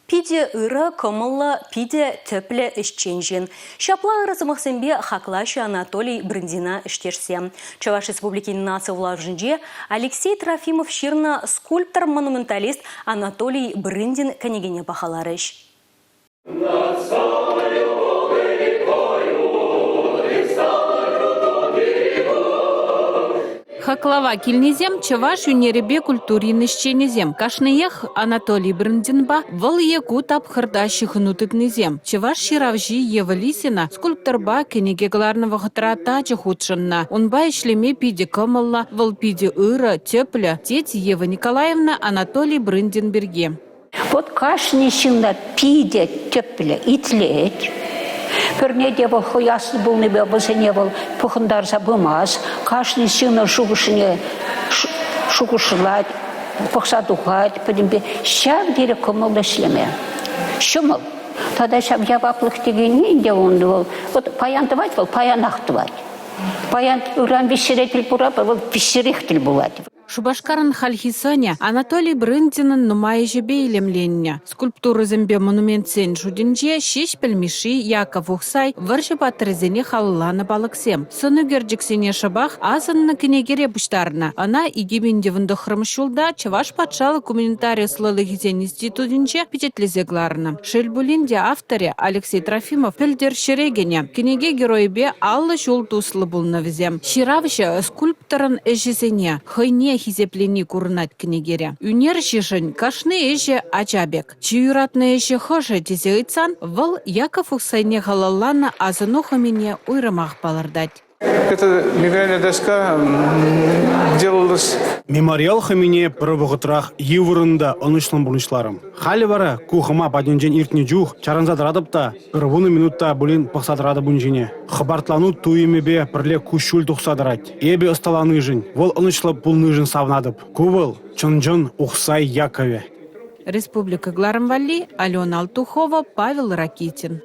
Питӗ ырӑ, кӑмӑллӑ, питӗ тӗплӗ ӗҫчен ҫын. Ҫапла ырӑ сӑмахсемпе хаклаҫҫӗ Анатолий Брындина ӗҫтешсем. Чӑваш Республикин наци вулавӑшӗнче Алексей Трофимов ҫырнӑ скульптор-монументалист Анатолий Брындин кӗнекене пахаларӗҫ. Хаклава килнисем чӑваш ӳнерӗпе культурин ӗҫченӗсем. Кашниех Анатолий Брындинпа вӑл е ку тапхӑрта ҫыхӑну тытнисем. Чӑваш ҫыравҫи Ева Лисина скульпторпа кӗнеке кӑларнӑ вӑхӑтра тачӑ хутшӑннӑ. Унпа ӗҫлеме питӗ кӑмӑллӑ, вӑл питӗ ырӑ, тӗплӗ, тет Ева Николаевна Анатолий Брындин пирки. Вот кашни ҫынна питӗ тӗплӗ итлет. Пӗрне те вӑл хӑй аслӑ пулнипе вӗсене вӑл пӑхӑнтарса пымасть. Кашни ҫыннӑн шухӑшне шухӑшлать, пӑхса тухать пӗтӗмпе. Ҫав тери кӑмӑллӑ ӗҫлеме. Ҫӑмӑл. Тата ҫав яваплӑх текенни ӗнтӗ ун вӑл. Вот паян тӑвать вӑл, паянах тӑвать. Паян ыран виҫҫӗре тӗл пулать, вӑл виҫҫӗрех тӗл пулать. Шупашкарӑн хальхи сӑнӗ Анатолий Брындинӑн нумай ӗҫӗпе илемленнӗ. Скульптурӑсемпе монументсен шутӗнче Ҫеҫпӗл Мишши, Яков Ухсай вӑрҫӑ паттӑрӗсене халалланӑ палӑксем. Сӑн ӳкерчӗксене шӑпах асӑннӑ кӗнекере пуҫтарнӑ. Ӑна 2019 ҫулта Чӑваш патшалӑх гуманитари ӑслӑлӑхӗсен институтӗнче пичетлесе кӑларнӑ. Шел пулин те авторӗ Алексей Трофимов пӗлтӗр ҫӗре кӗнӗ. Кӗнеке геройӗпе 50 ҫул туслӑ пулнӑ вӗсем. Ҫыравҫӑ скульпторӑн ӗҫӗсене хӑйне хисеплени курӑнать кӗнекере. Ӳнерҫӗшӗн кашни ӗҫӗ ача пек. Чи юратнӑ ӗҫӗ хӑшӗ тесе ыйтсан вӑл Яков Ухсайне халалланӑ асӑну хӑмине уйрӑмах палӑртать. Эта мемориальная доска делалась... Мемориал хӑмине пӗр вӑхӑтрах йывӑррӑн та ӑнӑҫлӑн пурнӑҫларӑм. Халӗ вара ку хӑма патӗнчен иртнӗ чух чарӑнса тӑратӑп та пӗр вунӑ минут та пулин пӑхса тӑратӑп ун ҫине. Хӑпартлану туйӑмӗпе пӗрле куҫҫуль тухса тӑрать. Эпӗ ӑсталанишӗн, вӑл ӑнӑҫлӑ пулнишӗн савӑнатӑп. Ку вӑл чӑн-чӑн Ухсай Яковӗ. Республика кӑларӑм валли Алена Алтухова, Павел Ракитин.